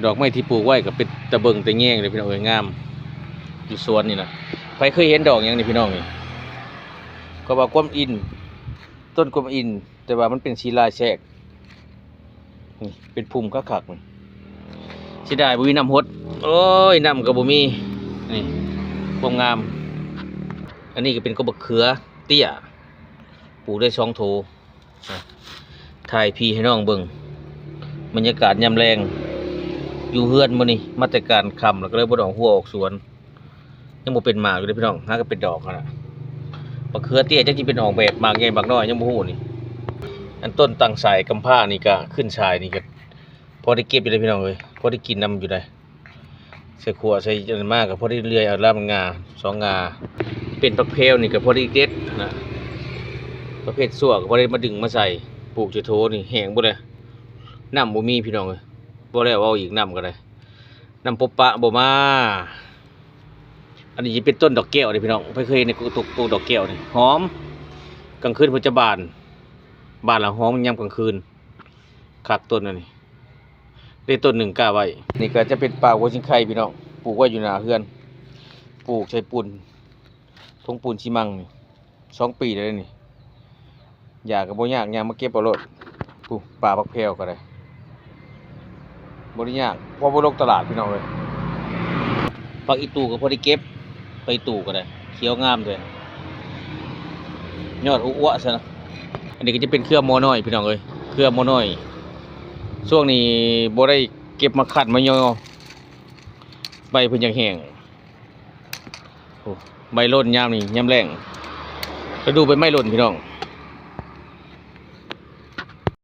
ດອກໄມ້ທີ່ປູກໄວ້ກໍເປັນຕາເບິ່ງຕາແຍງເດ້ພີ່ນ້ອງເອີຍ ງາມ ຢູ່ສວນນີ້ນະ. ໃຜເຄີຍເຫັນດອກຫຍັງນີ້ພີ່ນ້ອງນີ້? ເຂົາວ່າກວມອິນ ຕົ້ນກວມອິນ ແຕ່ວ່າມັນເປັນສີລາຍແຊກ ນີ້ເປັນພຸ່ມຄັກໆ ນີ້ ເສຍດາຍບໍ່ມີນ້ຳຫົດ. ໂອ້ຍ ນ້ຳກໍບໍ່ມີ ນີ້ ຄວາມງາມ. ອັນນີ້ກໍເປັນກົກບັກເຂືອເຕ້ຍ ປູກໄດ້ສອງໂຖ. ຖ່າຍພີໃຫ້ນ້ອງເບິ່ງ ບັນຍາກາດຍາມແລງຢູ່ເຮືອນມື້ນີ້ ມາແຕ່ການຄ່ຳ ແລ້ວກໍເລີຍບໍ່ໄດ້ອອກຮົ້ວອອກສວນ. ຍັງບໍ່ເປັນໝາກຢູ່ເດ້ພີ່ນ້ອງ ຫາກໍເປັນດອກຫັ້ນລະ. ບັກເຂືອເຕ້ຍຈັກຊິເປັນອອກແບບໝາກໃຫຍ່ໝາກນ້ອຍ ຍັງບໍ່ຮູ້ນີ້. ອັນຕົ້ນຕັ້ງສາຍກຳພ້ານີ້ກະ ຂຶ້ນສາຍນີ້ກະ ພໍໄດ້ເກັບຢູ່ເດ້ພີ່ນ້ອງເອີຍ ພໍໄດ້ກິນນຳຢູ່ໃດ. ໃສ່ຂົວໃສ່ອັນນັ້ນມາກໍພໍໄດ້ເລື່ອຍເອົາລຳງາສອງງາ. ເປັນຜັກແພວນີ້ກໍພໍໄດ້ເດັດນະ ປະເພດຊົ່ວກໍພໍໄດ້ມາດຶງມາໃສ່. ປູກໃສ່ໂຖນີ້ແຫ້ງເບິດແລ້ວ ນ້ຳບໍ່ມີພີ່ນ້ອງເອີຍ. ບໍ່ແລ້ວເວົ້າອີກ ນ້ຳກໍໄດ້ ນ້ຳປົບປະບໍ່ມາ. ອັນນີ້ຈະເປັນຕົ້ນດອກແກ້ວເດ້ພີ່ນ້ອງ ໃຜເຄີຍເຫັນໃນກົກ ກົກດອກແກ້ວນີ້ ຫອມ ກາງຄືນເພິ່ນຈະບານ ບານລະຫອມຍາມກາງຄືນ ຄັກຕົ້ນອັນນີ້ ໄດ້ຕົ້ນໜຶ່ງກ້າໄວ້. ນີ້ກໍຈະເປັນປ່າຫົວຊິງໄຄພີ່ນ້ອງ ປູກໄວ້ຢູ່ໜ້າເຮືອນ ປູກໃສ່ປູນ ຖົງປູນຊີມັງນີ້ ສອງປີແລ້ວນີ້. ຢາກໍບໍ່ຍາກ ຍ່າງມາເກັບເອົາໂລດ. ປູກປ່າຜັກແພວກໍໄດ້ ບໍ່ໄດ້ຍາກ ພໍບໍ່ລົງຕະຫຼາດພີ່ນ້ອງເອີຍ. ຜັກອີ່ຕູ່ກໍພໍໄດ້ເກັບ ຜັກອີ່ຕູ່ກໍໄດ້ ຂຽວງາມເດ້ ຍອດອວະໆຊັ້ນນະ. ອັນນີ້ກໍຈະເປັນເຄືອໝໍນ້ອຍພີ່ນ້ອງເອີຍ ເຄືອໝໍນ້ອຍ ຊ່ວງນີ້ບໍ່ໄດ້ເກັບມາຂັດມາຍໍ ໃບເພິ່ນຢາກແຫ້ງ. ໂອ້ ໃບຫຼົ່ນຍາມນີ້ ຍາມແລ້ງ ລະດູໃບໄມ້ຫຼົ່ນພີ່ນ້ອງ.